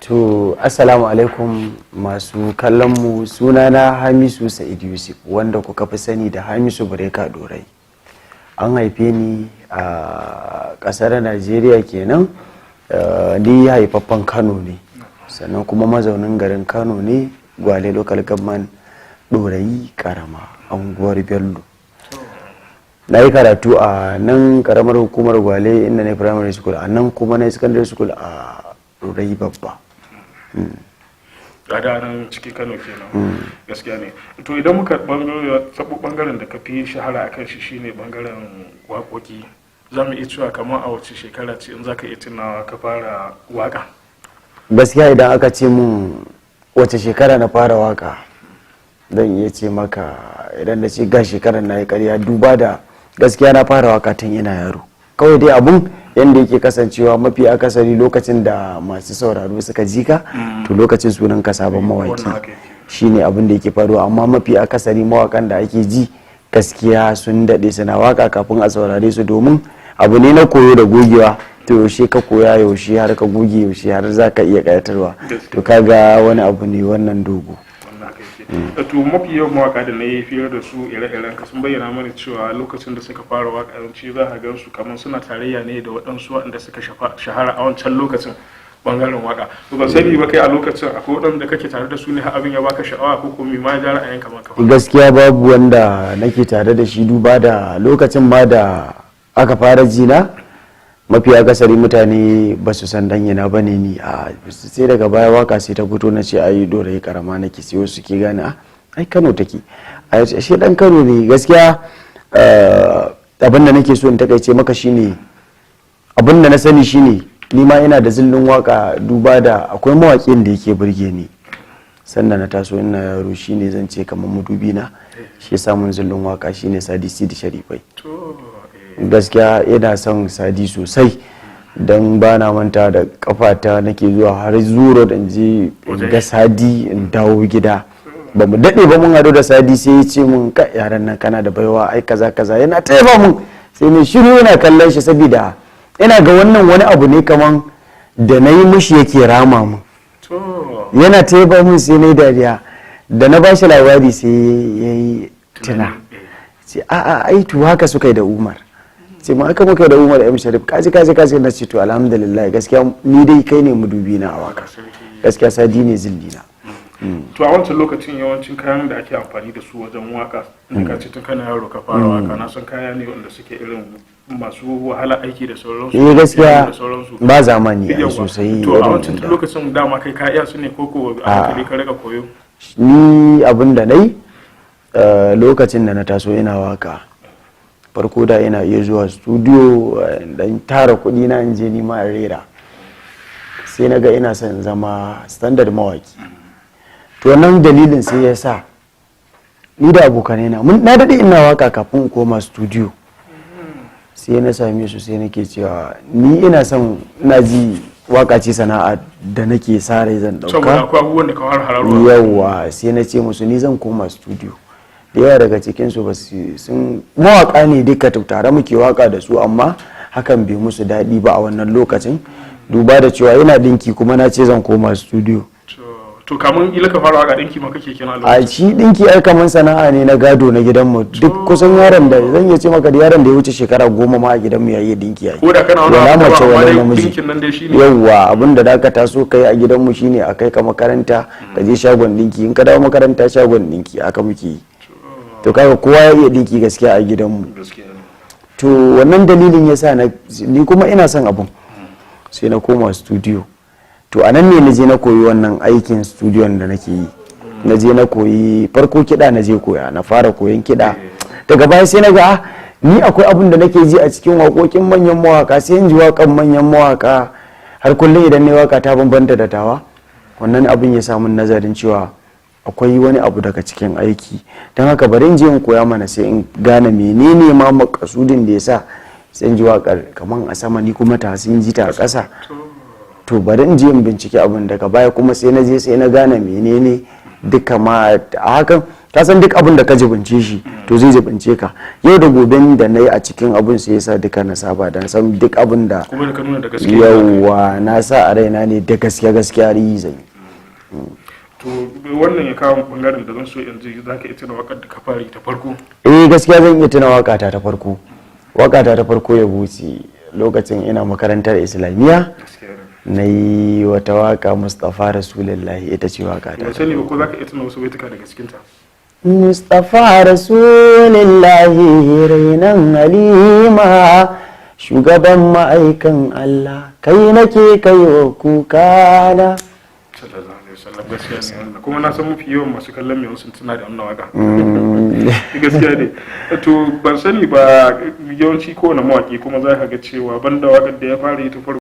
To, assalamu alaikum masu kallon mu. Sunana Hamisu Sa'id Yusuf, wanda kuka fi sani da Hamisu Breaker Dorai. An haife ni a kasar Najeriya kenan. Ni haifaffen Kano ne, sannan kuma mazaunin garin Kano ne, Gwale Local Government, Dorayi Karama, unguwar Bello. Na yi karatu a nan karamar hukumar Gwale, inda na yi primary school a nan, kuma na yi secondary school a Dorayi Babba. A da nan cikin Kano kenan. Gaskiya ne. To, idan muka tabo bangaren da ka fi shahara a kan shi, shine bangaren waƙoƙi, za mu iya cewa kamar a wace shekara ce, in za ka iya tunawa, ka fara waƙa? Gaskiya idan aka ce mun wace shekara na fara waka, zan iya ce maka, idan da ce ga shekarar, na yi karya, duba da gaskiya na fara waka tun ina yaro. Kawai dai abun yadda yake kasancewa, mafi akasari lokacin da masu sauraro suka ji ka, to lokacin sunan ka sabon mawaki. Wannan haka yake. Shine abin da yake faruwa. Amma mafi akasari mawakan da ake ji, gaskiya sun daɗe suna waka kafin a saurare su, domin abu ne na koyo da gogewa. To, yaushe ka koya, yaushe har ka goge, yaushe har za ka iya kayatarwa? To, kaga wani abu ne wannan dogo. Wannan haka yake. To, mafi yawan mawaka da na yi fira da su, ire-iren ka, sun bayyana mana cewa lokacin da suka fara waka, yawanci za a gan su kamar suna tarayya ne da waɗansu waɗanda suka shahara a wancan lokacin bangaren waka. To, ban sani ba, kai a lokacin akwai waɗanda kake tare da su ne har abin ya baka sha'awa, ko kuma ma ya ja ra'ayin kamar ka fara? Gaskiya babu wanda nake tare da shi, duba da lokacin ma da aka fara jina, mafi akasari mutane ba su san danyina ba ne ni. A sai daga baya waka sai ta fito, na ce ayi Dorayi Karama nake, sai wasu ke gane, a ai Kano take, a shi dan Kano ne. Gaskiya abin da nake so in takaice maka shine, abin da na sani shine ni ma ina da zillin waka, duba da akwai mawaƙin da yake burge ni sannan na taso ina yaro, shine zan ce kamar madubi na, shi ya samun zillin waka, shine Sadi Sidi Sharifai. To. Gaskiya ina son Sadi sosai, don ba na manta da kafata nake zuwa har zuro da je in ga Sadi in dawo gida. Ba mu daɗe ba mun haɗu da Sadi, sai ya ce mun, "Ka yaran nan, kana da baiwa ai, kaza kaza." Yana taiba mun, sai mai shiru yana kallon shi, saboda ina ga wannan wani abu ne kaman da na yi mishi yake rama mun. Yana taiba mun, sai na yi dariya. Da na ba shi labari, sai ya yi tuna, ce, "A'a, ai to haka suka yi da Umar." Ce ma aka muka da Umar M Sharif, kaji kaji kaji. Na ce, "To, alhamdulillah, gaskiya ni dai kai ne madubi na a waka." Gaskiya Sadi ne zilli na. To, a wancan lokacin yawancin kayan da ake amfani da su wajen waka, da ka ce tun kana yaro ka fara waka, na san kaya ne wanda suke irin masu wahala aiki da sauransu. Eh, gaskiya Da sauransu. ba zamani ai Yawwa. sosai To, a irin wancan da. lokacin dama kai ka iya su ne, ko ko a hankali ka rika koyo? Ni abin da nai, lokacin da na taso ina waka, farko da ina iya zuwa studio, dan tara kuɗi na, in je ni ma in rera. Sai na ga ina son in zama standard mawaki. To, wannan dalilin sai ya sa ni da abokanai na mun na daɗe ina waka kafin in koma studio. Sai na same su, sai nake cewa ni ina son, ina ji waka ce sana'a da nake sa rai zan ɗauka. Saboda akwai abubuwan da ka fara hararowa. Yawwa, sai na ce musu ni zan koma studio. Da yawa daga cikinsu ba su sun mawaka ne duka, tare muke waka da su, amma hakan bai musu daɗi ba a wannan lokacin, duba da cewa ina dinki kuma na ce zan koma studio. To, kamun ila ka fara waka, dinki ma kake kenan a A lokacin? Shi dinki ai kaman sana'a ne na gado na gidanmu. Duk kusan yaron da zan iya ce maka, da yaron da ya wuce shekara 10 ma a gidanmu ya iya dinki yayi. Ko da kana wani Wala abu mace amma wala dai namiji. dinkin nan dai shine. Yawwa, abin da ka taso kai a gidanmu shine a kai ka makaranta, ka je shagon dinki, in ka dawo makaranta shagon dinki, aka muke yi. To, kaga kowa ya iya dinki gaskiya a gidanmu. Gaskiya ne. To, wannan dalilin ya sa ni kuma ina son abun, sai na koma studio. To, a nan ne na je na koyi wannan aikin studion da nake yi. Na je na koyi farko kiɗa, na je koya, na fara koyon kiɗa. Daga baya sai na ga, ah, ni akwai abun da nake ji a cikin waƙoƙin manyan mawaka. Sai in ji waƙan manyan mawaka, har kullum idan na waka ta bambanta da tawa. Wannan abin ya samun nazarin cewa akwai wani abu daga cikin aiki, don haka bari in je in koya mana, sai in gane menene ma makasudin da ya sa sai in ji waƙar kaman a sama, ni kuma ta sun ji ta a ƙasa. To, bari in je in binciki abin. Daga baya kuma sai na je, sai na gane menene duka ma a hakan. Ka san duk abin da ka jibince shi, to zai jibince ka. Yau da gobe da na yi a cikin abin, sai yasa duka na saba dan san duk abin da Kuma da ka nuna da gaske. Yauwa, na sa a raina ne da gaske, gaskiya yi zan yi. To, wannan ya kawo bangaren da zan so yanzu, za ka iya tuna wakar da ka fara yi ta farko? Eh, gaskiya zan iya tuna wakata ta farko. Wakata ta farko ya buce lokacin ina makarantar Islamiyya. Gaskiya ne. Na yi wata waka, "Mustapha Rasulullahi", ita ce waka ta. Ban sani ba ko za ka iya tuna wasu baituka daga cikinta? Mustapha Rasulullahi, rainan Halima, shugaban ma'aikan Allah, kai nake kaiwa kukana. Sallallahu alaihi wasallam. Gaskiya ne wannan, kuma na san mafi yawan masu kallon mai sun tuna da wannan waka. Gaskiya ne. To, ban sani ba, yawanci kowane mawaki kuma za ka ga cewa banda wakar da ya fara yi ta farko.